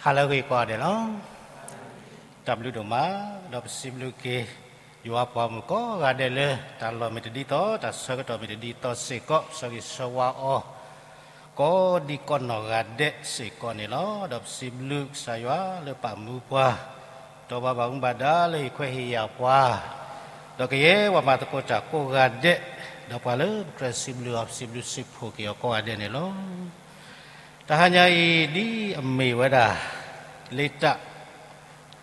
ဟါလၢအဂ့ၤကိးဂၤဒဲးလီၤ. တၢ်ဘျုးဒိၣ်မး, ဒီးပစံးဘျုးက့ၤ ယွၤပှၤမုၣ်ကိးဂၤဒဲးလၢ တၢ်လီၢ်မ့ၢ်တဒ်သိး တၢ်ဆၢကတီၢ်မ့ၢ်တဒ်သိးစ့ၢ်ကီး ဆၢဂ့ၤဆၢဝါအီၤ ကိးဒံကိးနီၢ်ဂၤဒဲးစ့ၢ်ကီးန့ၣ်လီၤ. ဒီးပစံးဘျုးကစၢ်ယွၤလၢပာ်မူပှၤ တီၢ်ဘၣ်ဘၣ်မူဘၣ်ဒါလၢဟ့ၣ်ခွဲးဟ့ၣ်ယာ်ပှၤ, ဒီးကယဲၢ်ပှၤမၤသကိးတၢ်ကိးဂၤဒဲး, ဒီးပှၤလၢပကြၢးစံးဘျုးအီၤ စံးဘျုးစံးဖှိၣ်က့ၤအီၤကိးဂၤဒဲးန့ၣ်လီၤ. တဟါညါအံၤ ဒ်အမ့ၢ်ဝဲဒၣ် လ့တၢ်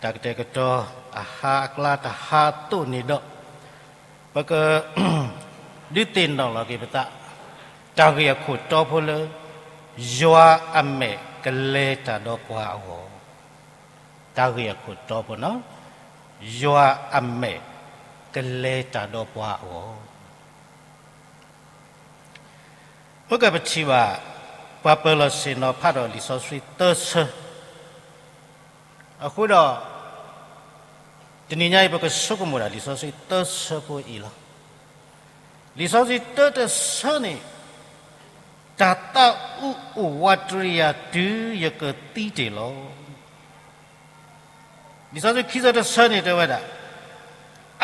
တၢ်ကတဲာ်ကတီၤ အဟါအကျါတဟါအသိးန့ၣ်ဒီး, ပက ဒုးသ့ၣ်နီၣ်လီၤက့ၤပသး တၢ်ဂ့ၢ်အခိၣ်တီဖိလၢ ယွၤအမဲာ်ကလဲၤတၢ်ဒီးပှၤအဂီၢ်, တၢ်ဂ့ၢ်အခိၣ်တီဖိနီၤ, ယွၤအမဲာ်ကလဲၤတၢ်ဒီးပှၤအဂီၢ်. မ့ၢ်ကပထံၣ်ဘၣ် ပှၤပၢၤလီၢ်ဆ့ၣ်နီၤဖးဒီးလံာ်စီဆှံသၢဆၢ, အဃိဒီး တနံၤညါအံၤ ပကဆိကမိၣ်ဒၣ်လံာ်စီဆှံသၢဆၢဖိအံၤလီၤ. လံာ်စီဆှံတၢတဆၢန့ၣ်, တၢ်သးအုးအိၣ်ဝးတရံးယၤတုၤယကသံတ့ၢ်လီၤ. လံာ်စီဆှံခံဆၢတဆၢန့ၣ်တဲဝဲဒၣ်,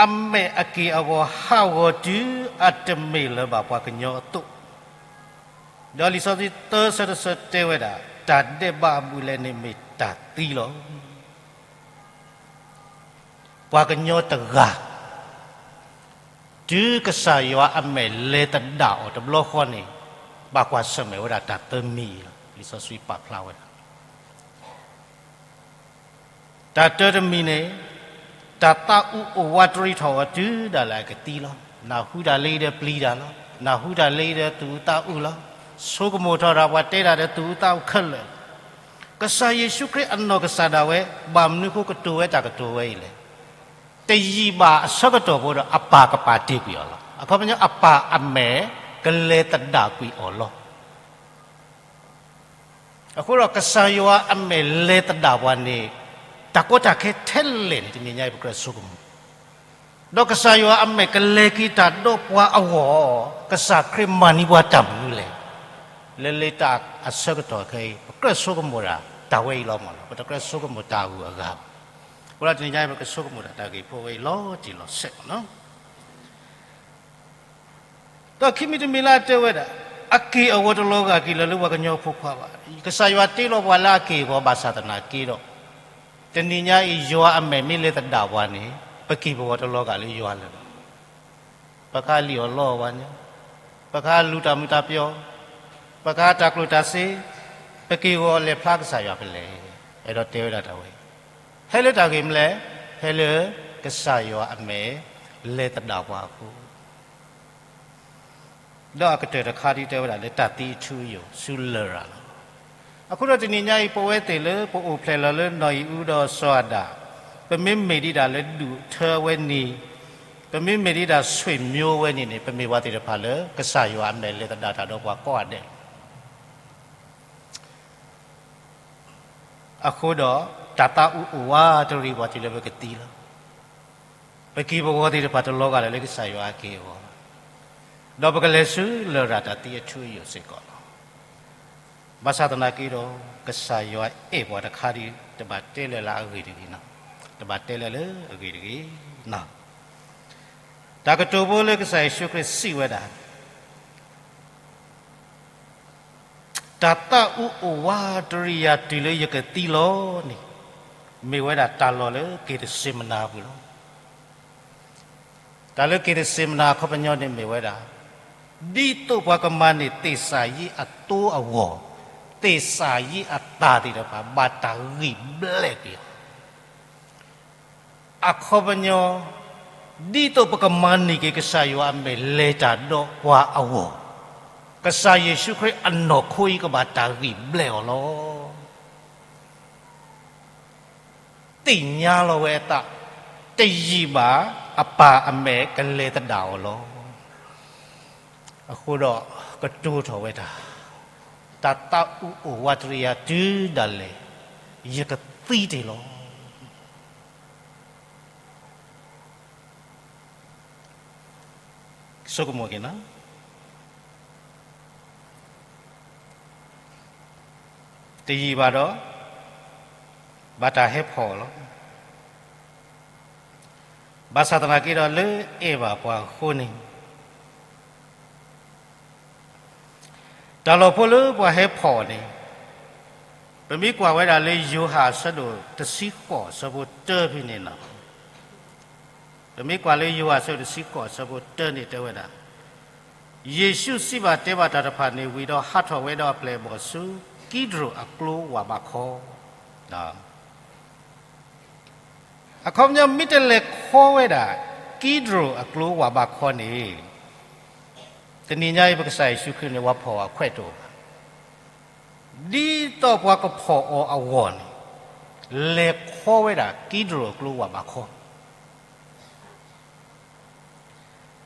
အမဲာ်အက့ၢ်အဂီၤဟးဂီၤတုၤအတမ့ၢ်လၢၤဘၣ်ပှၤကညီအသိး, ဒီးလံာ်စီဆှံသၢဆၢတဆၢတဲဝဲဒၣ်, တၢ်ဒဲးဘးအဘူးအလဲန့ၣ်မ့ၢ်တၢ်သံလီၤ. ပှၤကညီတဂၤ တုၤကစၢ်ယွၤအမဲာ်လဲၤသဒၣ်အီၤတဘျီဃီန့ၣ်, ဘၣ်ကွၢ်ဆၢၣ်မဲာ်ဝဲဒၣ်တၢ်သၢမံၤအံၤလီၤ. လံာ်စီဆှံပာ်ဖျါဝဲဒၣ် တၢ်တၢတမံၤန့ၣ်, တၢ်သးအုးအိၣ် ဝးတရံးထီၣ်အီၤတုၤဒၣ်လဲာ်အကသံလီၤ. နၢ်ဟူတၢ်လၢအံၤဒီးပျံၤတၢ်လီၤ. နၢ်ဟူတၢ်လၢအံၤဒီးသူၣ်အုးသးအုးလီၤ. ဆိကမိၣ်ထီၣ်တၢ်ပှၤတဲတၢ်ဒီးသူၣ်အုးသးအုးခဲလၢာ်လီၤ. ကစၢ်ယ့ၣ်ၡူးခရံာ်အနီၢ်ကစၢ်ဒၣ်ဝဲ ဘၣ်မနုၤဃိကတိၤဝဲတၢ်ကတိၤဝဲအံၤလဲၣ်. တယံာ်ဘၣ်အဆၢကတီၢ်ဖိဒီးအပၢ်ကပာ်တ့ၢ်ကွံာ်အီၤလီၤ. အခီပညီအပၢ်အမဲာ်ကလဲၤသဒၣ်ကွံာ်အီၤလီၤ. အဃိဒီးကစၢ်ယွၤအမဲာ်လဲၤသဒၣ်ပှၤန့ၣ်, တၢ်ကီတၢ်ခဲထဲလဲၣ်န့ၣ် တနံၤညါအံၤပကြၢးဆိကမိၣ်, ဒီးကစၢ်ယွၤအမဲာ်ကလဲၤက့ၤတၢ်ဒီးပှၤအဂီၢ်, ကစၢ်ခရံာ်မၤန့ၢ်ပှၤတၢ်မနုၤလဲၣ်. လၢလ့တၢ်အဆၢကတီၢ်ခဲအံၤ ပကြၢးဆိကမိၣ်ဒၣ်တၢ်ဝဲအံၤလီၤမ့ၢ်နီၤ, ပတကြၢးဆိကမိၣ်တၢ်ဂုၤအဂၤဘၣ်. အဃိဒီးတနံၤညါအံၤ ပကဆိကမိၣ်ဒၣ်တၢ်ဂ့ၢ်ဖိဝဲအံၤလီၤတံၢ်လီၤဆဲးမ့ၢ်နီၤ. ဒီးခံမံၤတမံၤလၢအတဲဝဲဒၣ်, အက့ၢ်အဂီၤတလီၤဂာ်က့ၤလၢၤလၢပှၤကညီဖိခွါဘၣ်. ကစၢ်ယွၤတ့လီၤပှၤလၢအက့ၢ်အဂီၤဘၣ်ဆၣ်သနာ်က့ဒီး, တနံၤညါအံၤယွၤအမဲာ်မ့ၢ်လဲၤသဒၣ်ပှၤန့ၣ်, ပက့ၢ်ပဂီၤတလီၤဂာ်လၢယွၤလၢၤဘၣ်. ပကဟးလံၣ်အီၣ်လီအီၣ်ပှၤညီ, ပကဟးလူၤတၢ်မုာ်တၢ်ပျီ, ပကဟးတၢ်ကျိၣ်တၢ်စ့, ပက့ၢ်ဂီၤလဲၤဖျါကစၢ်ယွၤဖဲလဲၣ်. အဲၣ်ဒိးတဲဝဲဒၣ်တၢ်ဝဲအံၤ, ဖဲလၢတၢ်ဂ့ၢ်မနုၤလဲၣ်, ဖဲလၢကစၢ်ယွၤအမဲာ်လဲၤသဒၣ်ပှၤအဃိ ဒီးအကတၢၢ်တခါဒ်တဲဝဲဒၣ်လၢတၢ်သံအထူအယိာ်ဆူလရာ်လီၤ. အဃိဒီးတနံၤညါအံၤ ပဝဲသ့ၣ်လၢပအိၣ်ဖျဲၣ်လီၤလၢနီၢ်အံၤအူဒီးစီၤအၤဒၣ်, ပမ့ၢ်မ့ၢ်ဒံးဒၣ်လၢဒူၣ်ထၢဝဲန့ၣ်, ပမ့ၢ်မ့ၢ်ဒံးဒၣ်ဆွေမျိုးဝဲန့ၣ်န့ၣ်, ပမ့ၢ်ပှၤသ့ၣ်တဖၣ်လၢကစၢ်ယွၤအမဲာ်လဲၤသဒၣ်တၢ်ဒီးပှၤကိးဂၤဒဲးလီၤ. အဃိဒီး တၢ်သးအုးအိၣ်ဝးတရံးပှၤတုၤလၢပကသံလီၤ. ပက့ၢ်ပဂီၤသ့ၣ်တဖၣ်တလီၤဂာ်လၢၤလၢကစၢ်ယွၤအက့ၢ်အဂီၤဘၣ်. ဒီးပကလဲၤဆူလရာ်တၢ်သံအထူအယိာ်စ့ၢ်ကီးလီၤ. ဘၣ်ဆၣ်သနာ်က့ဒီး ကစၢ်ယွၤအဲၣ်ပှၤတခါဒ် တဘၣ်တဲလၢၤလၢအဂ့ၢ်တဂ့ၤနီၤ, တဘၣ်တဲလၢၤလၢအဂ့ၢ်တဂ့ၤနီၤ. တၢ်ကတိၤဖိလၢကစၢ်ယ့ၣ်ၡူးခရံာ်စံးဝဲဒၣ် တၢ်သးအုးအိၣ်ဝးတရံးယၤတုၤလၢယကသံလီၤန့ၣ်, မ့ၢ်ဝဲဒၣ်တၢ်လီၢ်လၢက့ၤသစ့မနၤအပူၤလီၤ. တၢ်လၢက့ၤသစ့မနၤအခီပညီန့ၣ်မ့ၢ်ဝဲဒၣ်, ဒ်သိးပှၤကမၤန့ၢ်သ့ၣ်စၢ်ယ့အသိအဂီၢ်, သ့ၣ်စၢ်ယ့အသးသ့ၣ်တဖၣ် ဘၣ်တၢ်ဂံၢ်ဘျဲၣ်က့ၤအီၤ အခီပညီ, ဒ်သိးပကမၤန့ၢ်က့ၤကစၢ်ယွၤအမဲာ်လဲၤတၢ်ဒီးပှၤအဂီၢ်, ကစၢ်ယ့ၣ်ၡူးခရံာ်အနီၢ်ခိအံၤကဘၣ်တၢ်ဂံၢ်ဘျဲၣ်အီၤလီၤ. သ့ၣ်ညါလီၤဝဲအသး, တယံာ်ဘၣ်အပၢ်အမဲာ်ကလဲၤသဒၣ်အီၤလီၤ. အဃိဒီးကတိၤထီၣ်ဝဲဒၣ်, တၢ်သးအုးအိၣ်ဝးတရံးယၤတုၤဒၣ်လဲာ် ယကသံတ့ၢ်လီၤ. ဆိကမိၣ်က့ၤနီၤ, တယံာ်ဘၣ်ဒီး ဘၣ်တၢ်ဟဲဖီၣ်အီၤလီၤ. ဘၣ်ဆၣ်သနာ်က့ဒီးလၢအဲၣ်ဘၣ်ပှၤအဃိန့ၣ် တၢ်လီၢ်ဖိလၢပှၤဟဲဖီၣ်အီၤန့ၣ် ပမ့ၢ်ကွၢ်ဝဲဒၣ်လၢယိၤဟၣ်အဆၢဒိၣ်တဆံဃိးအဆၢဖိတၢဖဲန့ၣ်လီၤ. ပမ့ၢ်ကွၢ်လၢယိၤဟၣ်အဆၢဒိၣ်တဆံဃိးအဆၢဖိတၢန့ၣ်တဲဝဲဒၣ်, ယ့ၣ်ၡူးစံးဘၣ်တဲဘၣ်တၢ်တဖၣ်န့ၣ်ဝံၤဒီး ဟးထီၣ်ဝဲဒီးအပျဲၢ်အဘီၣ်ဆူ ကံဒြိၣ်အကျိဝၢ်ဘးခီ အခီပညီမ့ၢ်တလဲၤခီဝဲဒၣ် ကံဒြိၣ်အကျိဝၢ်ဘးခီန့ၣ်, တနံၤညါအံၤ ပကစၢ်ယ့ၣ်ၡူးခရံာ်န့ၣ် ပှၤဖီၣ်အခွဲးတအိၣ်ဘၣ်. ဒ်သိးပှၤကဖီၣ်အီၤအဂီၢ်န့ၣ်, လဲၤခီဝဲဒၣ်ကံဒြိၣ်အကျိဝၢ်ဘးခီ ဒီး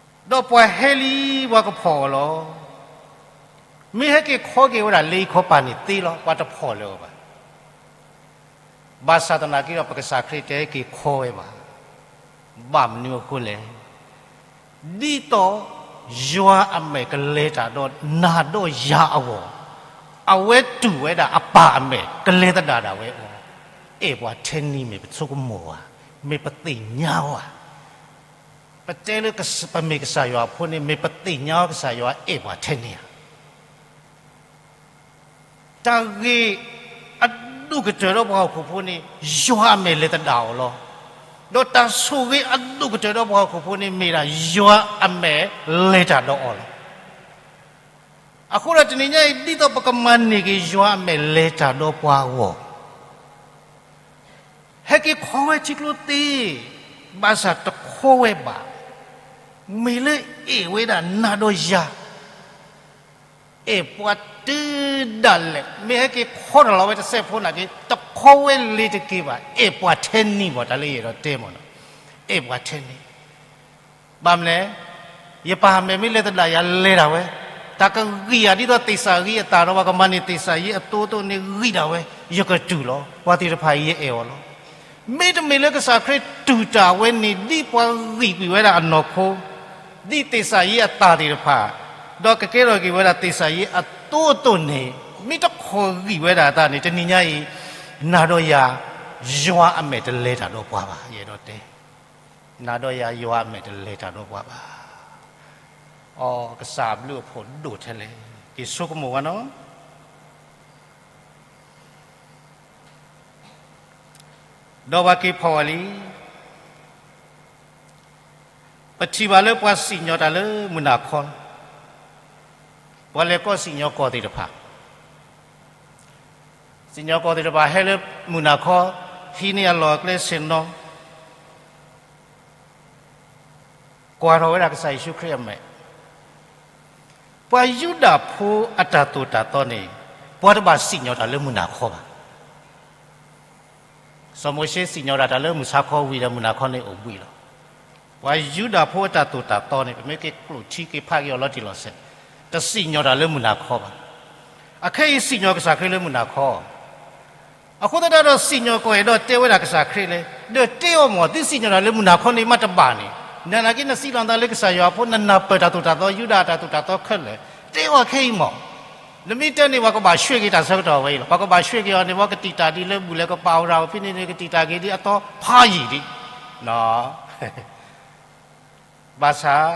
ပှၤဟဲလံ ပှၤကဖီၣ်အီၤလီၤ. မ့ၢ်ဟဲက့ၤခီက့ၤဝဲဒၣ်လၢအံၤခီပၤန့ၣ်သ့လီၤ, ပှၤတဖီၣ်လၢၤအီၤဘၣ်. ဘၣ်ဆၣ်သနာ်က့ဒီး ပကစၢ်ခရံာ်တဟဲက့ၤခီဝဲဘၣ်. ဘၣ်မနုၤအဃိလဲၣ်. ဒ်သိးယွၤအမဲာ်ကလဲၤတၢ်ဒီးနၤဒီးယၤအဂီၢ်, အဝဲတူၢ်ဝဲဒၣ်အပၢ်အမဲာ်ကလဲၤသဒၣ်ဒၣ်ဝဲအီၤ, အဲၣ်ပှၤထဲန့ၣ်မ့ၢ်ပဆိကမိၣ်ဧါ, မ့ၢ်ပသ့ၣ်ညါဧါ. ပတဲလၢပမ့ၢ်ကစၢ်ယွၤအဖိန့ၣ် မ့ၢ်ပသ့ၣ်ညါအီၤ ကစၢ်ယွၤအဲၣ်ပှၤထဲန့ၣ်ဧါ. တၢ်ဂ့ၢ်အဒိၣ်ကတၢၢ်ဒီးပှၤဟီၣ်ခိၣ်ဖိန့ၣ် ယွၤအမဲာ်လဲၤသဒၣ်အီၤလီၤ. ဒီးတၢ်ဆိၣ်ဂ့ၤအဒိၣ်ကတၢၢ်ဒီးပှၤဟီၣ်ခိၣ်ဖိန့ၣ်မ့ၢ်ဒၣ် ယွၤအမဲာ်လဲၤတၢ်ဒီးအီၤလီၤ. အဃိဒီးတနံၤညါအံၤ ဒ်သိးပကမၤန့ၢ်က့ၤယွၤအမဲာ်လဲၤတၢ်ဒီးပှၤအဂီၢ် ဟဲက့ၤခီဝဲထံကျိသ့, ဘၣ်ဆၣ်တခီဝဲဘၣ်. မ့ၢ်လၢအဲၣ်ဝဲဒၣ်နၤဒီးယၤ, အဲၣ်ပှၤတုၤဒၣ်လဲာ်, မ့ၢ်ဟဲက့ၤခီတၢ်လီၤဝဲတစဲးဖိနာ်က့ တခီဝဲလ့ၤတက့ၤဘၣ်, အဲၣ်ပှၤထဲန့ၣ်မ့ၢ် တၢ်လၢယအဲၣ်ဒိးတဲမ့ၢ်နီၤ, အဲၣ်ပှၤထဲန့ၣ် ဘၣ်မနုၤလဲၣ်, ယပၢ်အမဲာ်မ့ၢ်လဲၤသဒၣ်ယၤလဲၤတၢ်ဝဲ, တၢ်ကဂံၢ်ယၤဒ်သိးသ့ၣ်စၤယံးအတၢ်ဒီး ပှၤကမၤန့ၢ်သ့ၣ်စၤယံးအသိအသိးန့ၣ်ဂံၢ်ဒၣ်ဝဲ, ယကတူၢ်လီၤ, ပှၤသ့ၣ်တဖၣ်အံၤယအဲၣ်အီၤလီၤ. မ့တမ့ၢ်လၢကစၢ်ခရံာ်တူၢ်တၢ်ဝဲန့ၣ် ဒ်ပှၤဂံၢ်ကွံာ်ဝဲဒၣ်အနီၢ်ခိ, ဒ်သ့ၣ်စၤယံးအတၢ်သ့ၣ်တဖၣ်, ဒီးကကဲထီၣ်က့ၤဝဲဒၣ်သ့ၣ်စၤယံးအသိအသိးန့ၣ်, မ့ၢ်တခီဂံၢ်ဝဲဒၣ်အသးန့ၣ် တနံၤညါအံၤ, နၤဒီးယၤ, ယွၤအမဲာ်တလဲၤတၢ်ဒီးပှၤဘၣ်, ယအဲၣ်ဒိးတဲ နၤဒီးယၤ ယွၤအမဲာ်တလဲၤတၢ်ဒီးပှၤဘၣ်. အိ, ကစၢ်အဘျုးအဖှိၣ်ဒိၣ်ထဲလဲၣ်, က့ၤဆိကမိၣ်ဝဲနီၤ. ဒီးပှၤက့ၤဖီၣ်ဝဲလံ, ပထံၣ်ဘၣ်လၢပှၤစံၣ်ညီၣ်တၢ်လၢမုၢ်နၤခီ, ပှၤလဲၤကိးစံၣ်ညီၣ်ကွီၢ်သ့ၣ်တဖၣ် စံၣ်ညီၣ်ကွီၢ်သ့ၣ်တဖၣ်ဟဲလၢမုၢ်နၤခီ, ဟံးန့ၢ်အလီၢ်အကျဲဆ့ၣ်နီၤ, ကွၢ်ထီၣ်ဝဲဒၣ်ကစၢ်ယ့ၣ်ၡူးခရံာ်အမဲာ်, ပှၤယူဒၤဖိအတၢ်သိၣ်တၢ်သီန့ၣ်, ပှၤတဘၣ်စံၣ်ညီၣ်တၢ်လၢမုၢ်နၤခီဘၣ်. စီၤမိၤၡ့စံၣ်ညီၣ်ဒၣ်တၢ်လၢမုၢ်ဆါခီဝံၤဒီး မုၢ်နၤခီန့ၣ်အိၣ်ဘှံးလီၤ. ပှၤယူဒၤဖိအတၢ်သိၣ်တၢ်သီန့ၣ် ပမ့ၢ်က့ၤကျိၣ်ထံက့ၤဖးက့ၤအီၤလီၤတံၢ်လီၤဆဲး, တစံၣ်ညီၣ်တၢ်လၢမုၢ်နၤခီဘၣ်. အခဲအံၤစံၣ်ညီၣ်ကစၢ်ခရံာ်လၢမုၢ်နၤခီ, အဃိသတးဒီးစံၣ်ညီၣ်ကွီၢ်အဲၣ်ဒိးတဲဝဲဒၣ်ကစၢ်ခရံာ်လဲၣ်, ဒီးတဲအီၤမ့ၢ် သုစံၣ်ညီၣ်တၢ်လၢမုၢ်နၤခီန့ၣ်မ့ၢ်တဘၣ်န့ၣ်, နနာ်က့နစံးလီၤနသးလၢကစၢ်ယွၤအဖိ နနၢ်ပၢၢ်တၢ်သိၣ်တၢ်သီ ယူဒၤအတၢ်သိၣ်တၢ်သီခဲလၢာ်, တဲအီၤခဲအံၤမ့ၢ် နမ့ၢ်တဲန့ၣ် ပှၤကဘၣ်ဆှဲက့ၤတၢ်ဆၢကတီၢ်ဝဲအံၤလီၤ. ပှၤကဘၣ်ဆှဲက့ၤအီၤန့ၣ် ပှၤကတံာ်တာ်ဒ်လၢဘူၣ်လဲၤကပာ်အီၤရၤအီၤဖဲန့ၣ်န့ၣ် ကတံာ်တာ်က့ၤဒ်အသီဖးယံာ်ဒံး. ဘၣ်ဆၣ်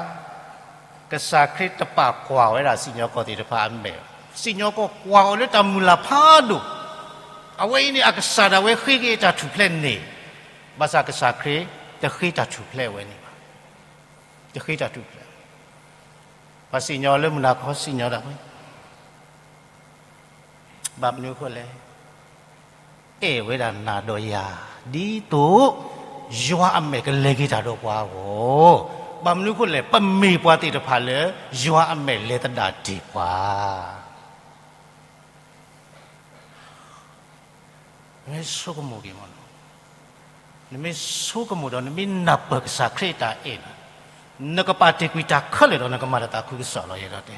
ကစၢ်ခရံာ်တပာ်ကွၢ်ဝဲဒၣ်စံၣ်ညီၣ်ကွီၢ်သ့ၣ်တဖၣ်အမဲာ်ဘၣ်. စံၣ်ညီၣ်ကွီၢ်ကွၢ်အီၤလၢတၢ်မုၢ်လၢ်ဖးဒိၣ်, အဝဲအံၤန့ၣ် အကစၢ်ဒၣ်ဝဲဃ့က့ၤတၢ်ထူၣ်ဖျဲးန့ၣ်, ဘၣ်ဆၣ်ကစၢ်ခရံာ်တဃ့တၢ်ထူၣ်ဖျဲးဝဲန့ၣ်ဘၣ်. တဃ့တၢ်ထူၣ်ဖျဲး, ပှၤစံၣ်ညီၣ်လၢမုၢ်နၤခီစံၣ်ညီၣ်ဒၣ်ဝဲ, ဘၣ်မနုၤအဃိလဲၣ်, အဲၣ်ဝဲဒၣ်နၤဒီးယၤ, ဒ်သိး ယွၤအမဲာ်ကလဲၤက့ၤတၢ်ဒီးပှၤအဂီၢ်, ဘၣ်မနုၤအဃိလဲၣ်, ပမ့ၢ်ပှၤသ့ၣ်တဖၣ်လၢ ယွၤအမဲာ်လဲၤသဒၣ်တ့ၢ်ပှၤ နမ့ၢ်ဆိကမိၣ်က့ၤမ့ၢ်နီၤ, နမ့ၢ်ဆိကမိၣ်ဒီး နမ့ၢ်နၢ်ပၢၢ်ကစၢ်ခရံာ်အတၢ်အဲၣ်န့ၣ်, နကပာ်တ့ၢ်ကွံာ်တၢ်ခဲလၢာ်ဒီး နကမၤတၢ်သးခုကစီၣ်လီၤ ယအဲၣ်ဒိးတဲ.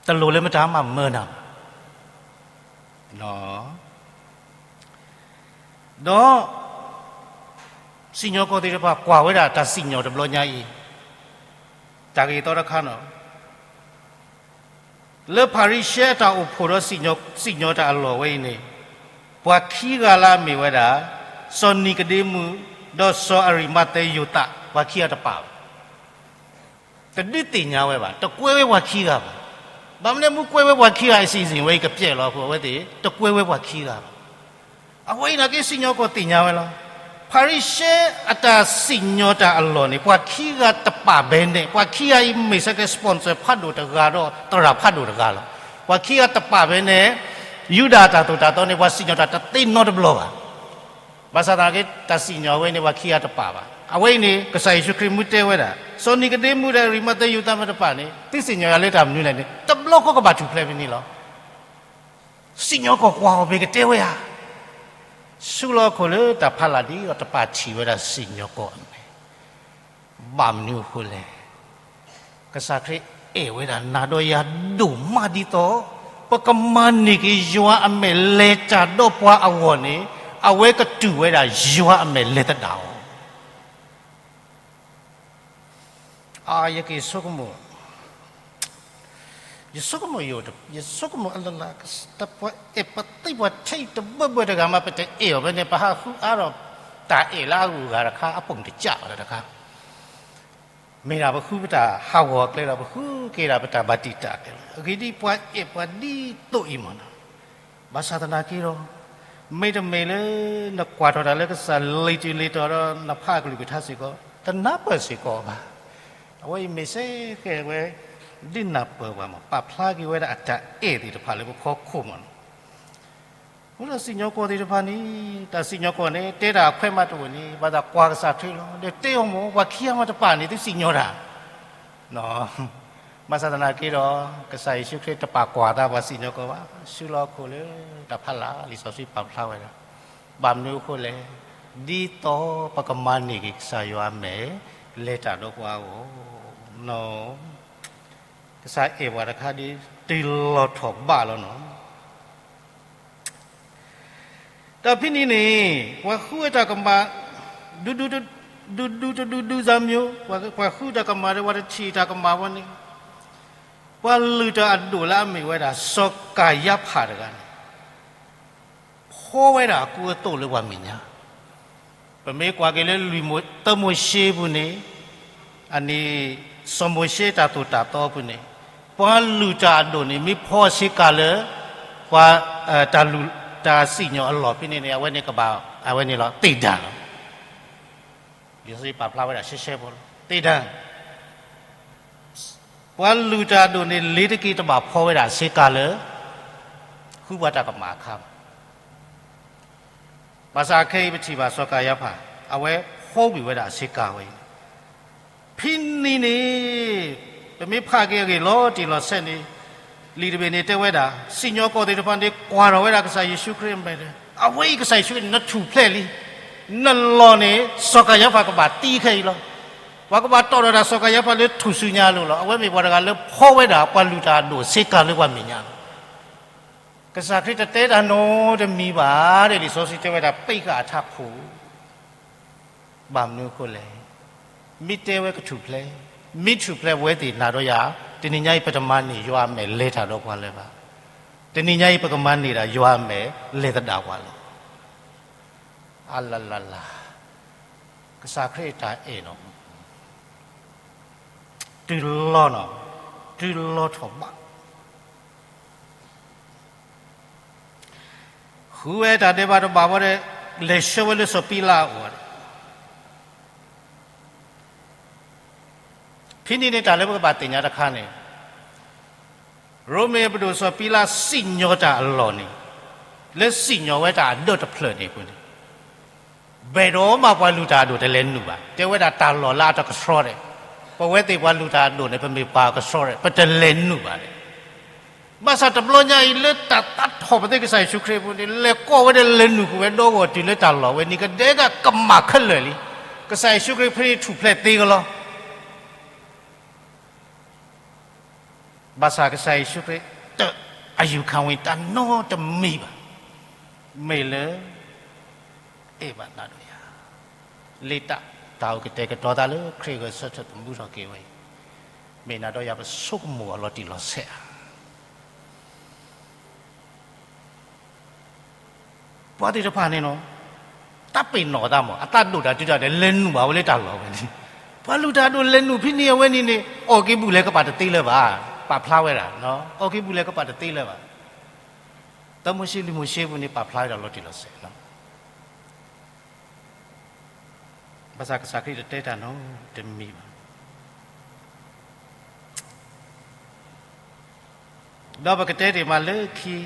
တလိၣ်လၢမတၤမၤမၢနၤဘၣ်. ဒီး စံၣ်ညီၣ်ကွီၢ်သ့ၣ်တဖၣ်ကွၢ်ဝဲဒၣ်တၢ်စံၣ်ညီၣ်တဘျီညါအံၤ, တၢ်ဂ့ၢ်သီတခါန့ၣ် လၢဖၤရံၤၡဲအတၢ်အိၣ်ဖှိၣ်ဒီးစံၣ်ညီၣ်တၢ်အလီၢ်ဝဲအံၤန့ၣ်, ပှၤခံဂၤလၢအမ့ၢ်ဝဲဒၣ် စီၤနံၤကဒ့မူး ဒီးစီၤအရံးမၤသဲယိၤသး ပှၤခံဂၤတပာ်ဘၣ်. တဒုးသ့ၣ်ညါဝဲဘၣ်, တကွဲဝဲပှၤခံဂၤဘၣ်. ဘၣ်မနုၤမ့ၢ်ကွဲဝဲပှၤခံဂၤ အစီအစဉ်ဝဲအံၤကပျဲလီၤအဃိ အဝဲသ့ၣ်တကွဲဝဲပှၤခံဂၤဘၣ်. အဝဲအံၤနာ်က့ စံၣ်ညီၣ်ကွီၢ်သ့ၣ်ညါဝဲလီၤ. ဖၤရံၤၡဲအတၢ်စံၣ်ညီၣ်တၢ်အလီၢ်န့ၣ် ပှၤခံဂၤတပာ်ဘၣ်န့ၣ်, ပှၤခံဂၤအံၤမ့ၢ်စ့ၢ်ကီး sponsor ဖးဒိၣ်တဂၤဒီးသရၣ်ဖးဒိၣ်တဂၤလီၤ. ပှၤခံဂၤတပာ်ဘၣ်န့ၣ် ယူဒၤအတၢ်သိၣ်တၢ်သီန့ၣ် ပှၤစံၣ်ညီၣ်တၢ်တသ့နီတဘျီဘၣ်. ဘၣ်ဆၣ်သနာ်က့ တၢ်စံၣ်ညီၣ်ဝဲန့ၣ် ပှၤခံဂၤတပာ်ဘၣ်. အဝဲအံၤန့ၣ် ကစၢ်ယ့ၣ်ၡူးခရံာ်မ့ၢ်တဲဝဲဒၣ် စီၤနံၤကဒ့မူးဒီးအရံးမၤသဲယိၤသးမ့ၢ်တပာ်န့ၣ် သုစံၣ်ညီၣ်ယၤလၢတၢ်မနုၤလဲၣ်န့ၣ် တဘျီဃီကဘၣ်ထူၣ်ဖျဲးဖဲန့ၣ်လီၤ. စံၣ်ညီၣ်ကွီၢ်ကွၢ်အီၤ မ့ၢ်ကတဲဝဲဧါ. ဆူလီၤအခိၣ်လၢတၢ်ဖးလၢ်ဒ်အံၤ တပာ်ထံၣ်ဝဲဒၣ်စံၣ်ညီၣ်ကွီၢ်အမဲာ်. ဘၣ်မနုၤအဃိလဲၣ်. ကစၢ်ခရံာ်အဲၣ်ဝဲဒၣ်နၤဒီးယၤဒိၣ်မးဒ်သိး ပကမၤန့ၢ်က့ၤယွၤအမဲာ်လဲၤတၢ်ဒီးပှၤအဂီၢ်န့ၣ် အဝဲကတူၢ်ဝဲဒၣ်ယွၤအမဲာ်လဲၤသဒၣ်အီၤ. အ ယက့ၤဆိကမိၣ်, ယဆိကမိၣ်ယိာ်, ယဆိကမိၣ်အလၢ်လၢ်, ပှၤအဲၣ်ပသံပှၤထဲအံၤတဘၢဘၢတဂၤမး ပတအဲၣ်အီၤဖဲန့ၣ် ပဟးဃုအါထီၣ် တၢ်အဲၣ်လၢအဂုၤအဂၤတခါ အပူၤတစၢ်ဘၣ်လၢတခါ မ့ၢ်ဒၣ်ပဃုပတၢ်ဟးဂီၤအကျဲလီၤ, ပဃုက့ၤဒၣ်ပတၢ်ဘၣ်တံာ်တာ်အကျဲလီၤ. အဂ့ၢ်ဒ်အံၤ ပှၤအဲၣ်ပှၤဒ်သိးအံၤမးနီၤ. ဘၣ်ဆၣ်သနာ်က့ဒီး မ့တမ့ၢ်လၢနကွၢ်ထီၣ်တၢ်လၢကစၢ်လံာ်တံၢ်လံာ်တီၤဒီး နဖးအကလုၢ်ကထါစ့ၢ်ကီး တနၢ်ပၢၢ်စ့ၢ်ကီးဘၣ်. အဝဲအံၤမ့ၢ်စ့ၢ်ကီးဝဲ ဒ်နၢ်ပၢၢ်ပှၤမး ပာ်ဖျါက့ၤဝဲဒၣ်အတၢ်အဲၣ်သ့ၣ်တဖၣ်လၢပဖီခိၣ်မးနီၤ. အဃိဒီးစံၣ်ညီၣ်ကွီၢ်သ့ၣ်တဖၣ်န့ၣ် တၢ်စံၣ်ညီၣ်ကွီၢ်န့ၣ် တဲတၢ်အခွဲးမးတအိၣ်န့ၣ် ဘၣ်သးကွၢ်ကစၢ်ခရံာ်လီၤ. ဒီးတဲအီၤမ့ၢ် ပှၤခံဂၤမးတပာ်န့ၣ် သုစံၣ်ညီၣ်တၢ် ဘၣ်ဆၣ်သနာ်က့ဒီး ကစၢ်ယ့ၣ်ၡူးခရံာ်တပာ်ကွၢ်အသးပှၤစံၣ်ညီၣ်ကွီၢ်ဘၣ်. ဆူလီၤအခိၣ်လၢတၢ်ဖးလၢ် လံာ်စီဆှံပာ်ဖျါဝဲဒၣ်, ဘၣ်မနုၤအဃိလဲၣ်, ဒ်သိးပကမၤန့ၢ်က့ၤကစၢ်ယွၤအမဲာ် လဲၤတၢ်ဒီးပှၤအဂီၢ်, ကစၢ်အဲၣ်ပှၤတခါဒ်တုၤလီၤထီၣ်ဘးလီၤနီၤ. ဒီးဖဲန့ၣ်န့ၣ် ပှၤဃုဝဲတၢ်ကမၣ် ဒူဒူတဒူဒူစၢ်မၠိ, ပှၤဃုတၢ်ကမၣ်ဒီး ပှၤတထံၣ်တၢ်ကမၣ်ဝဲန့ၣ်, ပှၤလုၢ်တၢ်အဒိၣ်လၢအမ့ၢ်ဝဲဒၣ် စီၤကၤယါဖးတဂၤန့ၣ် ဖီဝဲဒၣ်အကူအသိးလၢပှၤမဲာ်ညါ. ပမ့ၢ်ကွၢ်က့ၤလၢလွံၢ်မိၤ, သၢမိၤၡ့ပူၤန့ၣ်, အန့ၣ် စီၤမိၤၡ့တၢ်သိၣ်တၢ်သီပူၤန့ၣ်, ပှၤလုၢ်တၢ်အဒိၣ်န့ၣ် မ့ၢ်ဖီဆ့ကၤလၢ ပှၤ တၢ်လုၢ်တၢ်စံၣ်ညီၣ်အလီၢ်ဖဲန့ၣ်န့ၣ် အဝဲန့ၣ်ကဘၣ် အဝဲန့ၣ်လီၤ သ့ၣ်ဒၢလီၤ. လံာ်စီဆှံပာ်ဖျါဝဲဒၣ်ရှဲရှဲဖိလီၤ သ့ၣ်ဒၢ ပှၤလုၢ်တၢ်အဒိၣ်န့ၣ် လ့ၤတက့ၤတဘၣ်ဖီဝဲဒၣ်ဆ့ကၤလၢ ဃုပှၤတၢ်ကမၣ်အခါဘၣ်. ဘၣ်ဆၣ်ခဲအံၤပထံၣ်ဘၣ်စီၤကၤယါဖး အဝဲဖီဝံၤဝဲဒၣ်အဆ့ကၤဝဲအံၤန့ၣ် ဖဲန့ၣ်န့ၣ် ပမ့ၢ်ဖးက့ၤအဂ့ၢ်လီၤတံၢ်လီၤဆဲးန့ၣ် လံာ်တဘ့ၣ်န့ၣ်တဲဝဲဒၣ် စံၣ်ညီၣ်ကွီၢ်သ့ၣ်တဖၣ်န့ၣ် ကွၢ်ထီၣ်ဝဲဒၣ်ကစၢ်ယ့ၣ်ၡူးခရံာ်အမဲာ်ဒီး အဝဲအံၤကစၢ်ယ့ၣ်ၡူးခရံာ်န့ၣ် နထူၣ်ဖျဲးလံ, နလီၢ်န့ၣ် စီၤကၤယါဖးကဘၣ်သံခဲအံၤလီၤ. ပှၤကဘၣ်တီၣ်ထီၣ်တၢ်စီၤကၤယါဖးလၢထူၣ်စုညါအလိၤလီၤ. အဝဲမ့ၢ်ပှၤတဂၤလၢဖီဝဲဒၣ်ပှၤလုၢ်တၢ်အဒိၣ်ဆ့ကၤလၢပှၤမဲာ်ညါလီၤ. ကစၢ်ခရံာ်တတဲတၢ်နီတမံၤဘၣ်ဒီး လံာ်စီဆှံတဲဝဲဒၣ် ပ့းဃာ်အထးခိၣ် ဘၣ်မနုၤအဃိလဲၣ်. မ့ၢ်တဲဝဲကထူၣ်ဖျဲး, မ့ၢ်ထူၣ်ဖျဲးပဝဲသ့ၣ်နၤဒီးယၤ, တနံၤညါအံၤ ပတမၤန့ၢ်ယွၤအမဲာ်လဲၤတၢ်ဒီးပှၤလၢၤဘၣ်. တနံၤညါအံၤ ပကမၤန့ၢ်ဒၣ်ယွၤအမဲာ်လဲၤသဒၣ်ပှၤလီၤ. အလၤလၤလၤ, ကစၢ်ခရံာ်အတၢ်အဲၣ်နီၤ, တုၤလီၤနီၤ, တုၤလီၤထီၣ်ဘး ဃုဝဲတၢ်ဒဲးဘးတဘၣ်ဝဲဒီး လဲၤဆှၢဝဲလၢစီၤပံလးအအိၣ်. ဖဲန့ၣ်န့ၣ် တၢ်လၢပကဘၣ်သ့ၣ်ညါတခါန့ၣ်, ရိမ့ၤအပဒိၣ်စီၤပံလးစံၣ်ညီၣ်တၢ်အလီၢ်န့ၣ်, လၢစံၣ်ညီၣ်ဝဲတၢ်အဒၢးတဖျၢၣ်န့ၣ်အပူၤန့ၣ် ဘၣ်ဒီးမးပှၤလုၢ်တၢ်အဒိၣ်တလဲၤနုာ်ဘၣ်. တဲဝဲဒၣ်တၢ်လီၢ်လၢအတကဆှီဒဲး, ပဝဲသ့ၣ်ပှၤလုၢ်တၢ်အဒိၣ်န့ၣ် ပမ့ၢ်ပှၤအကဆှီဒဲး ပတလဲၤနုာ်ဘၣ်ဒဲး. ဘၣ်ဆၣ်တဘျီညါအံၤလၢတၢ်သးထီၣ်ပသ့ကစၢ်ယ့ၣ်ၡူးခရံာ်အပူၤန့ၣ် လဲၤကိးဝဲဒီးလဲၤနုာ်ကွံာ်ဝဲဒီဂီၢ်တုၤလၢတၢ်လီၢ်ဝဲန့ၣ် ကဒဲကကမၣ်ခဲလၢာ်လံ. ကစၢ်ယ့ၣ်ၡူးခရံာ်ဖဲန့ၣ်ထူၣ်ဖျဲးသ့ကလီၤ. ဘၣ်ဆၣ်ကစၢ်ယ့ၣ်ၡူးခရံာ်တအယူၢ်ခၣ်ဝံၤတၢ်နီတမံၤဘၣ်. မ့ၢ်လၢ အဲၣ်ဘၣ်နၤဒီးယၤ, လ့တၢ် တၢ်အိၣ်ကတဲာ်ကတီၤသးလၢခရံာ်ဂဲၤဆၢထၢၣ်သမူထီၣ်က့ၤဝဲအံၤ, မ့ၢ်နၤဒီးယၤပဆိကမိၣ်အီၤလီၤတံၢ်လီၤဆဲးဧါ. ပှၤသ့ၣ်တဖၣ်န့ၣ်နီၤ, တၢ်ပ့ၤနီၣ်တၢ်မး အတၢ်ဒိၣ်တၢ်တုၤတၢ်ဒီး လဲၤနုာ်ဘၣ်ဝဲလၢတၢ်လီၢ်ဝဲန့ၣ်, ပှၤလုၢ်တၢ်ဒိၣ်လဲၤနုာ်ဖဲန့ၣ်အဝဲန့ၣ်န့ၣ် အီၣ်က့ၤဘူၣ်လဲၤကပာ်တသ့လၢၤဘၣ်, ပာ်ဖျါဝဲဒၣ်, အီၣ်က့ၤဘူၣ်လဲၤကပာ်တသ့လၢၤဘၣ်, တၢ်မိၤၡ့လံာ်မိၤၡ့ပူၤန့ၣ် ပာ်ဖျါဝဲဒၣ်လီၤတံၢ်လီၤဆဲးလီၤ. ဘၣ်ဆၣ်ကစၢ်ခရံာ်တတဲတၢ်နီတမံၤဘၣ်. ဒီးပကတဲတ့ၢ်မးလၢခံ,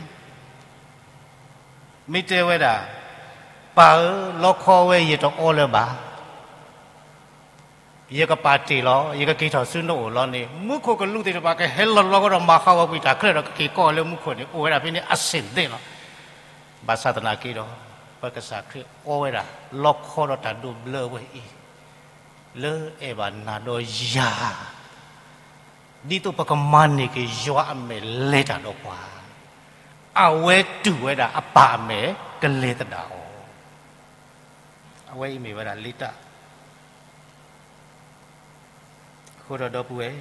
မ့ၢ်တဲဝဲဒၣ်, ပၢ်ဧၢ, လီခီဝဲယတအီလၢၤဘၣ်, ယကပာ်တ့ၢ်လီၤ, ယကက့ၤထီၣ်ဆူနအိၣ်လီၤန့ၣ် မူခိၣ်ကလူးသ့ၣ်တဖၣ်ကဟဲလီၤလီၤကဒီးမၤဃးဝဲကွံာ်တၢ်ချၢဒီး ကက့ၤကိးလၢမူခိၣ်န့ၣ် အိၣ်ဝဲဒၣ်ဖဲန့ၣ်အဆ့ၣ်သ့ၣ်လီၤ. ဘၣ်ဆၣ်သနာ်က့ဒီး ပကစၢ်ခရံာ်အီဝဲဒၣ် လီခီဒီးတၢ်ဒိးဘျၢအဝဲအံၤ လၢအဲၣ်ဘၣ်နၤဒီးယၤ, ဒ်သိးပကမၤန့ၢ်က့ၤယွၤအမဲာ်လဲၤတၢ်ဒီးပှၤ, အဝဲတူၢ်ဝဲဒၣ်အပၢ်အမဲာ်ကလဲၤသဒၣ်အီၤ, အဝဲအံၤမ့ၢ်ဝဲဒၣ်လံတၢ် အဃိဒီးဒီပုၢ်ဝဲၢ်,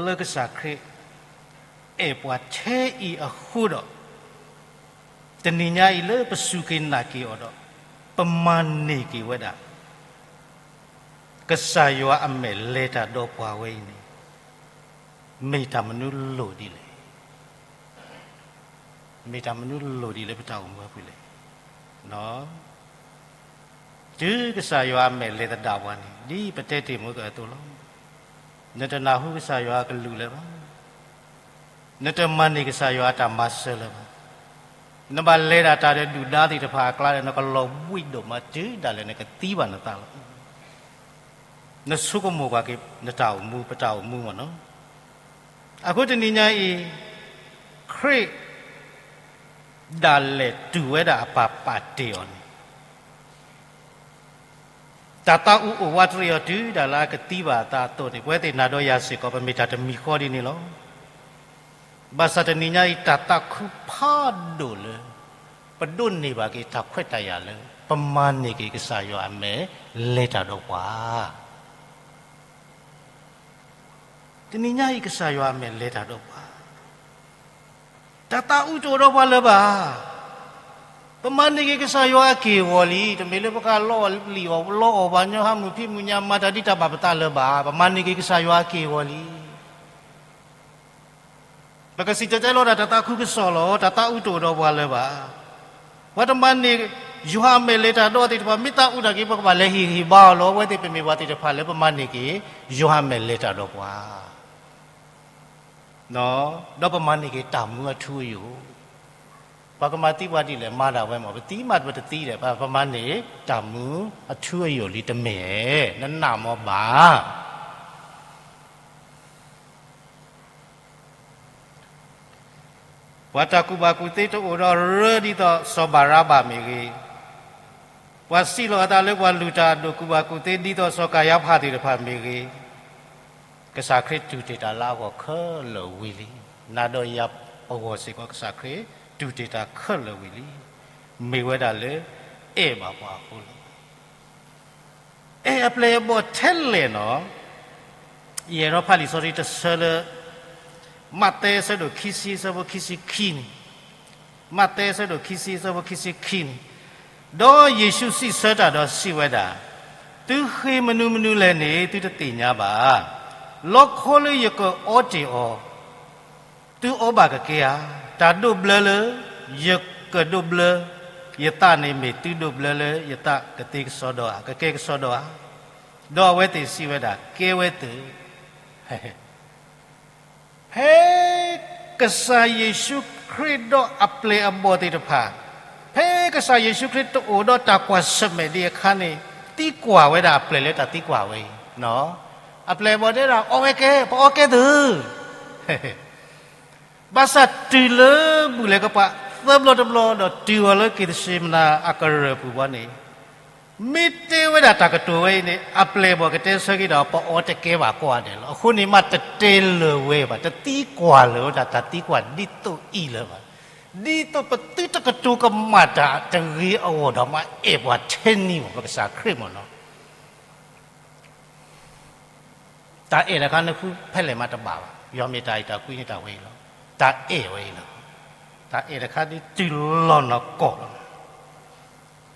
လၢကစၢ်ခရံာ်အဲၣ်ပှၤထဲအံၤအဃိဒီး, တနံၤညါအံၤလၢပစူၢ်က့ၤနာ်က့ၤအီၤဒီး, ပမၤန့ၢ်က့ၤဝဲဒၣ် ကစၢ်ယွၤအမဲာ်လဲၤတၢ်ဒီးပှၤဝဲအံၤန့ၣ် မ့ၢ်တၢ်မနုၤလိၣ်ဒ်လဲၣ်. မ့ၢ်တၢ်မနုၤလိၣ်ဒ်လဲၣ် ပတၢ်အိၣ်မူအပူၤလဲၣ်. တုၤကစၢ်ယွၤအမဲာ်လဲၤသဒၣ်ပှၤန့ၣ် ဒ်ပတဲတ့ၢ်မုၢ်ကအသိးလီၤ. နတနၢ်ဟူကစၢ်ယွၤအကလုၢ်လၢၤဘၣ်. နတမၤန့ၢ်ကစၢ်ယွၤအတၢ်မၤစၢၤလၢၤဘၣ်. နဘၣ်လဲၤဒၣ်တၢ်ဒီးဒုၣ်ဒါသ့ၣ်တဖၣ်အကျါဒီး နကလီၤဘှံးဒိၣ်မးတုၤဒၣ်လဲာ်နကသံဘၣ်နသးလီၤ. နဆိကမိၣ်ကွၢ်က့ၤ နတၢ်အိၣ်မူ ပတၢ်အိၣ်မူမ့ၢ်နီၤ. အဃိတနံၤညါအံၤ ခရံာ်ဒၣ်လဲာ်တူၢ်ဝဲဒၣ်အပၢ်ပာ်တ့ၢ်အီၤန့ၣ် တၢ်သးအူအိၣ်ဝးတရံးအီၤတုၤဒၣ်လၢအကသံဘၣ်အသးအသိးန့ၣ် ပဝဲသ့ၣ်နၤဒီးယၤစ့ၢ်ကီး ပမ့ၢ်တၢ်တမံၤဃီဒ်န့ၣ်လီၤ. ဘၣ်ဆၣ်တနံၤညါအံၤ တၢ်သးခုဖးဒိၣ်လၢ ပဒိးန့ၢ်ဘၣ်က့ၤတၢ်ခွဲးတၢ်ယာ်လၢ ပမၤန့ၢ်က့ၤကစၢ်ယွၤအမဲာ်လဲၤတၢ်ဒီးပှၤ တနံၤညါအံၤ ကစၢ်ယွၤအမဲာ်လဲၤတၢ်ဒီးပှၤ, တၢ်သးအူတအိၣ်ဒီးပှၤလၢၤဘၣ်. ပမၤန့ၢ်က့ၤကစၢ်ယွၤအက့ၢ်အဂီၤလံ. တမ့ၢ်လၢပကလီအီၣ်လံာ်အီၣ်လီအီၣ် ပှၤညီဟးမုၢ်ဖံးမုၢ်ညါ မၤတၢ်ဒ်တၢ်ဘၣ်ပသးလၢၤဘၣ်. ပမၤန့ၢ်က့ၤကစၢ်ယွၤအက့ၢ်အဂီၤလံ. ပကစံၣ်တဲၤတဲလီၤတၢ် တၢ်သးခုကစီၣ်လီၤ. တၢ်သးအူတအိၣ်ဒီးပှၤလၢၤဘၣ်. ပှၤတမၤန့ၢ် ယွၤအမဲာ်လဲၤတၢ်ဒီးသ့ၣ်တဖၣ် မ့ၢ်သးအူတၢ်က့ၤ ပကဘၣ်လဲၤဟ့ၣ်ဂံၢ်ဟ့ၣ်ဘါအီၤလီၤ. အဝဲသ့ၣ်ပမ့ၢ်ပှၤသ့ၣ်တဖၣ်လၢပမၤန့ၢ်က့ၤ ယွၤအမဲာ်လဲၤတၢ်ဒီးပှၤ ဒီးပမၤန့ၢ်က့ၤတၢ်မူအထူအယိာ်. ပှၤကမၤသံပှၤဒ်လဲၣ် မၤဒၣ်ဝဲမး ပသံမးပတသံဒီး ပမၤန့ၢ်တၢ်မူအထူအယိာ်လံတမ့ၢ်ဧါ. နနၢ်မ့ၢ်ဘၣ်. ပှၤတၢ်ကူၣ်ဘၣ်ကူၣ်သ့တအိၣ်ဒီးရၢ ဒ်သိးစီၤဘၤရဘၤမ့ၢ်ဂ့ၤ, ပှၤစံးလီၤအသးလၢပှၤလုၢ်တၢ်အဒိၣ်ကူၣ်ဘၣ်ကူၣ်သ့ ဒ်သိးစီၤကၤယါဖးသ့ၣ်တဖၣ်မ့ၢ်ဂ့ၤ, ကစၢ်ခရံာ်တူၢ်တ့ၢ်တၢ်လၢအဂီၢ်ခဲလၢာ်ဝံၤလံ. နၤဒီးယၤအဂီၢ်စ့ၢ်ကီး ကစၢ်ခရံာ်တူၢ်တ့ၢ်တၢ်ခဲလၢာ်ဝံၤလံ. မ့ၢ်ဝဲဒၣ်လၢ အဲၣ်ဘၣ်ပှၤအဃိလီၤ. အဲၣ်အပျဲၢ်အဘီၣ်ထဲလဲၣ်နီၤ. ယအဲၣ်ဒိးဖးလံာ်စီဆှံတဆၢလၢ မးသဲအဆၢဒိၣ်ခံဆံအဆၢဖိခံဆံခံန့ၣ်, မးသဲအဆၢဒိၣ်ခံဆံအဆၢဖိခံဆံခံန့ၣ်, ဒီးယ့ၣ်ၡူးစံးဆၢတၢ်ဒီးစံးဝဲဒၣ်, သုဃ့မနုၤမနုၤလဲၣ်န့ၣ် သုတသ့ၣ်ညါဘၣ်. လီခီလၢယကအီတ့ၢ်အီၤ သုအီဘၣ်ကကဲဧါ. တၢ်ဒိးဘျၢလၢယကဒိးဘျၢယသးန့ၣ် မ့ၢ်သုဒိးဘျၢလၢယသးကသ့ကစီဒီဧါ, ကကဲကစီဒီဧါ. ဒီးအဝဲသ့ၣ်စံးဝဲဒၣ်, ကဲဝဲသ့ၣ်. ဖဲကစၢ်ယ့ၣ်ၡူးခရံာ်ဒီးအပျဲၢ်အဘီၣ်သ့ၣ်တဖၣ်, ဖဲကစၢ်ယ့ၣ်ၡူးခရံာ်တအိၣ်ဒီးတၢ်ကွၢ်ဆၢၣ်မဲာ်ဒံးအခါန့ၣ်, သံကွၢ်ဝဲဒၣ်အပျဲၢ်လၢတၢ်သံကွၢ်ဝဲအံၤ, အပျဲၢ်အဘီၣ်တဲဒၣ် အီဝဲကဲ, ပအီကဲသု ဘၣ်ဆၣ်တုၤလၢဘူၣ်လဲၤကပာ်သၢဘျီတဘျီ ဒီးတုၤအီၤလၢက့ၤသရှ့မနၤအကရၢၢ်ပူၤဘီန့ၣ်, မ့ၢ်တဲဝဲဒၣ်တၢ်ကတိၤဝဲအံၤန့ၣ် အပျဲၢ်အဘီၣ်ကတဲဆၢက့ၤဒီး ပအီတကဲဘၣ်ကိးဂၤဒဲးလီၤ. အဃိန့ၣ်မး တတဲလၢၤဝဲဘၣ်, တသံကွၢ်လၢၤဝဲဒၣ်တၢ်သံကွၢ်ဒ်သိးအံၤလၢၤဘၣ်. ဒ်သိးပသုတကတိၤကမၣ်တၢ်တဂ့ၤအဂီၢ်ဒီးမးအဲၣ်ပှၤထဲန့ၣ်မး ပကစၢ်ခရံာ်မ့ၢ်နီၤ. တၢ်အဲၣ်တခါနဃုဖဲလဲၣ်မးတဘၣ်ဘၣ်. ယွၤမ့ၢ်တၢ်အဲၣ်တၢ်ကွံန့ၣ်တၢ်ဝဲအံၤလီၤ. တၢ်အဲၣ်ဝဲအံၤလီၤ. တၢ်အဲၣ်တခါဒ်တုၤလီၤနီၢ်ကီၢ်လီၤ.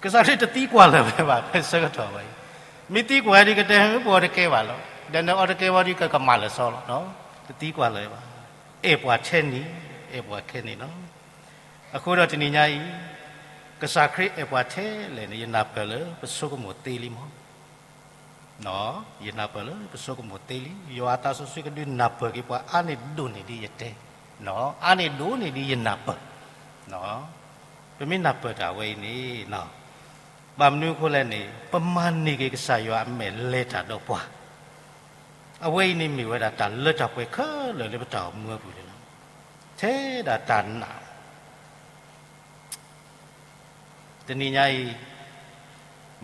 ကစၢ်ခရံာ်တသံကွၢ်လၢၤဝဲဘၣ် ဖဲဆၢကတီၢ်ဝဲအံၤ, မ့ၢ်သံကွၢ်ဒ်ကတဲ ပအီၣ်တကဲဘၣ်လီၤ. ဒီးနအီၣ်တကဲဝံၤဒီးကကမၣ်လၢာ်စီလီၤ. တသံကွၢ်လၢၤဘၣ်. အဲၣ်ပှၤထဲန့ၣ်, အဲၣ်ပှၤထဲန့ၣ်လီၤ. အဃိဒီးတနံၤညါအံၤ, ကစၢ်ခရံာ်အဲၣ်ပှၤထဲလဲၣ်န့ၣ် ယနၢ်ပၢၢ်လၢပဆိကမိၣ်သ့လံမီၢ်. ယနၢ်ပၢၢ်လၢပဆိကမိၣ်သ့လံ. ယွၤအသးစီဆှံကဒုးနၢ်ပၢၢ်က့ၤပှၤအါန့ၢ်ဒိၣ်န့ၢ်ဒ်ယတဲ, အါန့ၢ်ဒိၣ်န့ၢ်ဒ်ယနၢ်ပၢၢ်. ပမ့ၢ်နၢ်ပၢၢ်တၢ်ဝဲအံၤန့ၣ်, ဘၣ်မနုၤအဃိလဲၣ်န့ၣ် ပမၤန့ၢ်က့ၤကစၢ်ယွၤအမဲာ်လဲၤတၢ်ဒီးပှၤ အဝဲအံၤန့ၣ်မ့ၢ်ဝဲဒၣ်တၢ်လၢတၢ်ပှဲၤခဲလၢာ်လၢပတၢ်အိၣ်မူအပူၤန့ၣ်လီၤ. ထဲဒၣ်တၢ်နာ် တနံၤညါအံၤ,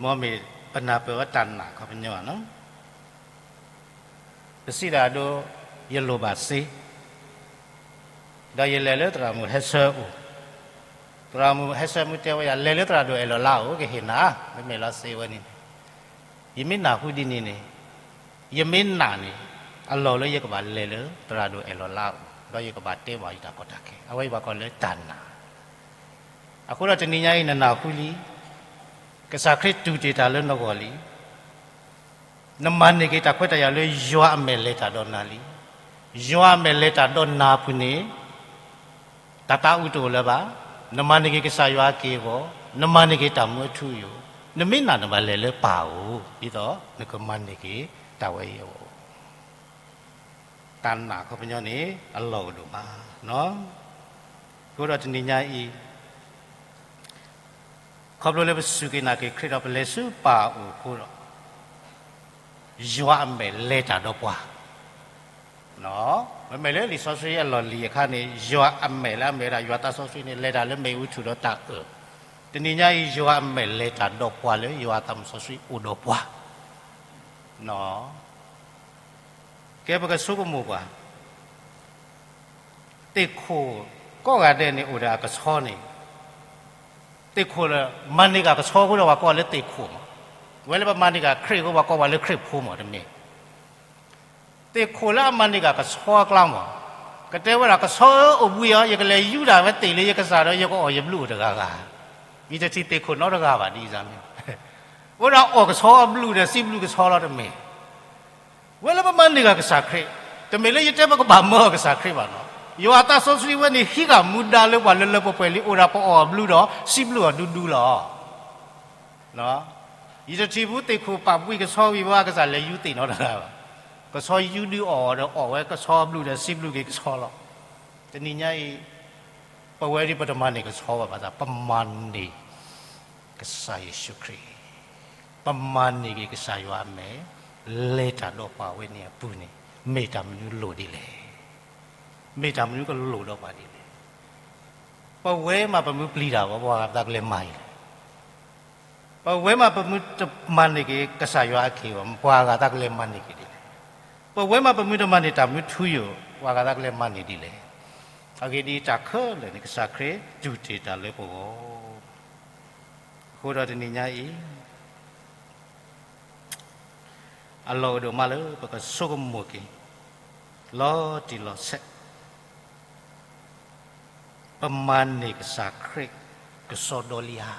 မ်မ့ၢ်ပနၢ်ပၢၢ်ဝဲတၢ်နာ်ခီပညီန့ၣ်, ပစံးဒၣ်ဒိ, ယလိၣ်ဘၣ်စ့, ဒီးယလဲၤလၢသရၣ်မုၣ်ဟဲဆၢအအိၣ်, သရၣ်မုၣ်ဟဲဆၢမုၢ်တဲဝဲယၤ လဲၤလၢသရၣ်ဒိၣ်အဲၣ်လီၤလါအအိၣ် ကဟ့ၣ်နၤ, မ့မ့ၢ်လီၤစ့ဝဲန့ၣ်န့ၣ်, ယမ့ၢ်နာ်ဃုဒ်န့ၣ်န့ၣ်, ယမ့ၢ်နာ်န့ၣ်, အလီၢ်လၢယကဘၣ်လဲၤလၢသရၣ်ဒိၣ်အဲၣ်လီၤလါအအိၣ်, ဒီးယကဘၣ်တဲဘၣ်ယတၢ်ကီတၢ်ခဲ, အဝဲအံၤဘၣ်ကီးလၢတၢ်နာ်. အဃိဒီးတနံၤညါအံၤ နနာ်ဃုလံ, ကစၢ်ခရံာ်တူၢ်တ့ၢ်တၢ်လၢနဂီၢ်လံ. နမၤန့ၢ်က့ၤတၢ်ခွဲးတၢ်ယာ်လၢယွၤအမဲာ်လဲၤတၢ်ဒီးနၤလံ. ယွၤအမဲာ်လဲၤတၢ်ဒီးနၤအပူၤန့ၣ်, တၢ်သးအုးတအိၣ်လၢၤဘၣ်. နမၤန့ၢ်က့ၤကစၢ်ယွၤအက့ၢ်အဂီၤ, နမၤန့ၢ်က့ၤတၢ်မူအထူအယိာ်, နမ့ၢ်နာ်နဘၣ်လဲၤလၢပၢ်အအိၣ်, ဒ်သိးနကမၤန့ၢ်က့ၤတၢ်ဝဲအံၤအဂီၢ် တၢ်နာ်ခီပညီန့ၣ် အလီၢ်ကဒိၣ်မး. အဃိဒီးတနံၤညါအံၤ, ခီဖျိလၢပစူၢ်က့ၤနာ်က့ၤခရံာ်ဒီးပလဲၤဆူပၢ်အအိၣ်အဃိဒီး, ယွၤအမဲာ်လဲၤတၢ်ဒီးပှၤ မ့မ့ၢ်လၢလံာ်စီဆှံအလီၢ်လံၤအခါန့ၣ် ယွၤအမဲာ်လၢအမ့ၢ်ဝဲဒၣ်ယွၤသးစီဆှံန့ၣ် လဲၤတၢ်လၢမ့ၣ်အူထူၣ်ဒီးတၢ်အၢၣ်, တနံၤညါအံၤ ယွၤအမဲာ်လဲၤတၢ်ဒီးပှၤလၢယွၤသးစီဆှံအိၣ်ဒီးပှၤ ကဲပကဆိကမိၣ်ကွၢ်, သ့ၣ်ခိၣ်ကိးဂၤဒဲးန့ၣ်အိၣ်ဒီးအကဆီန့ၣ်, သ့ၣ်ခိၣ်လၢ မၤန့ၢ်က့ၤကဆီအဃိဒီးပှၤကိးလၢသ့ၣ်ခိၣ်မး, ဝဲလၢပမၤန့ၢ်က့ၤခရံာ်အဃိပှၤကိးပှၤလၢခရံာ်ဖိမး တမ့ၢ် သ့ၣ်ခိၣ်လၢအမၤန့ၢ်က့ၤကဆီအကျါမး, ကတဲဝဲဒၣ်ကဆီဧၢ အိၣ်ဘှံးအီၤ ယကလဲၤယူဒၣ်ဝဲသ့ၣ်လၢယကစၢ်ဒီးယကအီၣ်ယဘျုးအိၣ်တဂၤဂၤ, ယတထံၣ်သ့ၣ်ခိၣ်နီတဂၤဘၣ်ဒ်အံၤန့ၣ်, အိၣ်ဒီးအီၣ်ကဆီအဘျုးဒီးစံးဘျုးကဆီလီၤတမ့ၢ် ဝဲလၢပမၤန့ၢ်က့ၤကစၢ်ခရံာ်, တမ့ၢ်လၢယတဲပကဘၣ်မၢအီၤကစၢ်ခရံာ်ဘၣ်နီၤ, ယွၤအသးစီဆှံဝဲန့ၣ်ဟံးဃာ်မူဒါလၢပှၤလၢလၢပှဲၤပှဲၤလံ အိၣ်ဒီးပအီၣ်အဘျုးဒီးစံးဘျုးအီၤဒူဒူလီၤ. ယတထံၣ်ဘူးသ့ၣ်ခိၣ်ပာ်ဘှံးကဆီဝံၤဘၣ် ကစၢ်လဲၤယူသ့ၣ်နီတဂၤဘၣ်, ကဆီယူဒုအီၣ်ဒီးအီၣ်ဝဲကဆီအဘျုးဒီးစံးဘျုးက့ၤကဆီလီၤ. တနံၤညါအံၤ ပဝဲဒၣ်ပတမၤန့ၢ်ကဆီဘၣ်ဘၣ်ဆၣ် ပမၤန့ၢ် ကစၢ်ယ့ၣ်ၡူးခရံာ်, ပမၤန့ၢ်က့ၤကစၢ်ယွၤအမဲာ်, လဲၤတၢ်ဒီးပှၤဝဲန့ၣ်အပူၤန့ၣ် မ့ၢ်တၢ်မနုၤလိၣ်ဒ်လဲၣ်, မ့ၢ်တၢ်မနုၤကလိၣ်ဒီးပှၤဒ်လဲၣ်. ပဝဲမးပမ့ၢ်ပျံၤတၢ်ဘၣ် ပှၤဂၤသးကလဲၤမၤအံၤလဲၣ်, ပဝဲမးပမ့ၢ်တမၤန့ၢ်က့ၤကစၢ်ယွၤအခ့အဂီၤ ပှၤဂၤသးကလဲၤမၤန့ၢ်က့ၤဒ်လဲၣ်, ပဝဲမးပမ့ၢ်တမၤန့ၢ်တၢ်မနုၤထူယိာ် ပှၤဂၤသးကလဲၤမၤန့ၢ်ဒ်လဲၣ်. အဂ့ၢ်ဒ်အံၤ တၢ်ခဲလၢာ်န့ၣ် ကစၢ်ခရံာ်တူၢ်တ့ၢ်တၢ်လၢပဂီၢ်, အဃိဒီးတနံၤညါအံၤ အလီၢ်အိၣ်ဒိၣ်မးလၢ ပကဆိကမိၣ်က့ၤ လီၤတံၢ်လီၤဆဲး, ပမၤန့ၢ်ကစၢ်ခရံာ် ကစီဒီလံဧါ.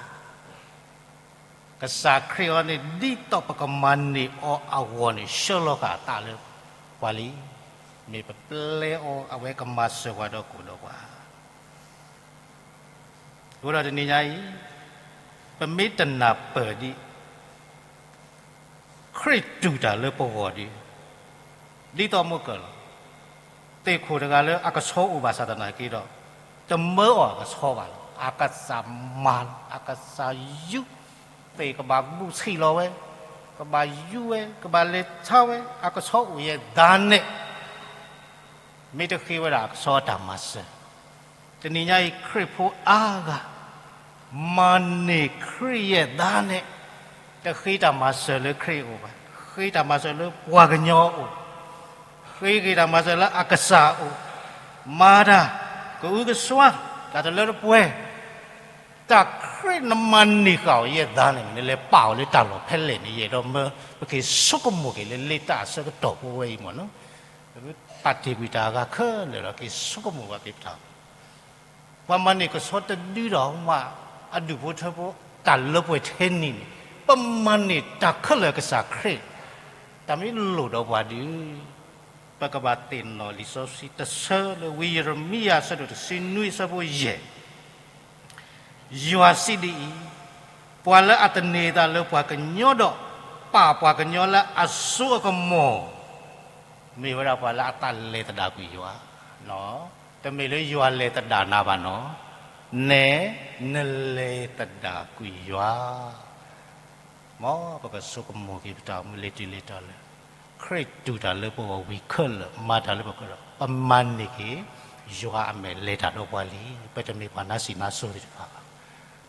ကစၢ်ခရံာ်အံၤန့ၣ် ဒ်သိးပကမၤန့ၢ်အီၤအဂီၢ်န့ၣ် ဆှၢလီၤဃာ်အသးလၢပှၤလံ, မ့ၢ်ပပျဲအီၤ အဝဲကမၤစၢၤပှၤဒီးကိၣ်ဒီးပှၤ အဃိဒီးတနံၤညါအံၤ ပမ့ၢ်တနၢ်ပၢၢ်ဒံး ခရံာ်တူၢ်တၢ်လၢပဂီၢ်ဒီး ဒ်သိးမ့ၢ်ကၢၢ်လီၤ. သ့ၣ်ခိၣ်တဂၤလၢအကဆီအိၣ်ဘၣ်ဆၣ်သနာ်က့ဒီး တမၢအီၤအကဆီဘၣ်လီၤ. အကစၢ်မၤလီၤ, အကစၢ်ယူး, သ့ၣ်ကဘၣ်ဘူးဆံးလီၤဝဲ, ကဘၣ်ယူးဝဲ, ကဘၣ်လဲၤဆါဝဲ, အကဆီအိၣ်ယဲၢ်ဒါနဲၣ် မ့ၢ်တဃ့ဝဲဒၣ်အကဆီအတၢ်မၤစၢၤ, တနံၤညါအံၤ ခရံာ်ဖိအါဂၤ မၤန့ၢ်ခရံာ်ယဲၢ်ဒါနဲၣ်, တဃ့တၢ်မၤစၢၤလၢခရံာ်အအိၣ်ဘၣ်, ဃ့တၢ်မၤစၢၤလၢပှၤကညီအအိၣ်, ဃ့က့ၤတၢ်မၤစၢၤလၢအကစၢ်အအိၣ်, မၤတၢ်ကအုကစွါ, တၢ်တလၢတပှဲၤ, တၢ်ခရံာ်နမၤန့ၢ်ဃာ်အီၤယဲၢ်ဒါန့ၣ် နလဲၤပာ်အီၤလၢတၢ်လီၢ်ဖဲလဲၣ်န့ၣ် ယအဲၣ်ဒိးမၢ ပက့ၤဆိကမိၣ်က့ၤလၢလ့တၢ်အဆၢကတီၢ်ဖိဝဲအံၤမ့ၢ်နီၤ, ပာ်တ့ၢ်ကွံာ်တၢ်အဂၤခဲလၢာ်ဒီး က့ၤဆိကမိၣ်ဘၣ်က့ၤပတၢ် ပှၤမၤန့ၢ်ကဆီတဒုဒီးမး အဒူၣ်ဖိထၢဖိ တၢ်လၢပှဲၤထဲန့ၣ်န့ၣ် ပမၤန့ၢ်တၢ်ခဲလၢာ်ကစၢ်ခရံာ် တၢ်မ့ၢ်လိၣ်ဒီးပှၤဒုး ပကဘၣ်သ့ၣ်နီၣ်လံာ်စီဆှံတဆၢလၢဝံယံးရမံယၤအဆၢဒိၣ်တဆံနွံအဆၢဖိယဲၢ် ယွၤစံးဒ်အံၤ, ပှၤလၢအတန့ၢ်သးလၢပှၤကညီဒီး ပာ်ပှၤကညီလၢအစိအကမီၤ, မ့ၢ်ဝဲဒၣ်ပှၤလၢအတၢ်လဲၤသဒၣ်ကွံာ်ယွၤ, တမ့ၢ်လၢယွၤလဲၤသဒၣ်နၤဘၣ်နီၤ, နဲနလဲၤသဒၣ်ကွံာ်ယွၤ မ်ပကဆိကမိၣ်က့ၤပတၢ်အိၣ်မူလၢတုၤလၢတီၤလၢ ခရံာ်တူၢ်တၢ်လၢပဂီၢ်ဝံၤခဲလၢာ် မၤတၢ်လၢပဂီၢ်ဒီး ပမၤန့ၢ်က့ၤ ယွၤအမဲာ်လဲၤတၢ်ဒီးပှၤလံ. ပတမ့ၢ်ပှၤနါစံးနါစိၤသ့ၣ်တဖၣ်ဘၣ်.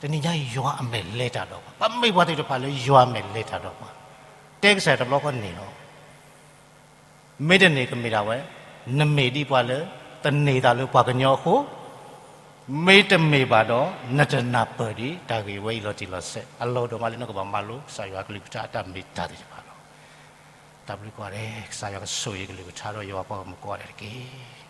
တနံၤညါအံၤ ယွၤအမဲာ်လဲၤတၢ်ဒီးပှၤ, ပမ့ၢ်ပှၤသ့ၣ်တဖၣ်လၢယွၤအမဲာ်လဲၤတၢ်ဒီးပှၤ, တဲကစၢ်ယွၤတဘျီဃီန့ၣ်လီၤ. မ့တမ့ၢ်ကမ့ၢ်ဒၣ်ဝဲ, နမ့ၢ်ဒ်ပှၤလၢ တန့ၢ်သးလၢပှၤကညီအဃိ, မ့တမ့ၢ်ဘၣ်ဒီး နတနၢ်ပၢၢ်ဒံးတၢ်ဂ့ၢ်ဝဲအံၤလီၤတံၢ်လီၤဆဲး, အလီၢ်ဒိၣ်မးလၢနကဘၣ်မၤလိကစၢ်ယွၤအကလုၢ်ကထါအတၢ်မ့ၢ်တၢ်သ့ၣ်တဖၣ်လီၤ. တၢ်ဘျုးကိးဂၤဒဲး, ကစၢ်ယွၤကဆိၣ်ဂ့ၤကလုၢ်ကထါဒီးယွၤပှၤဂီၢ်မုၢ်ကိးဂၤဒဲးတက့ၢ်.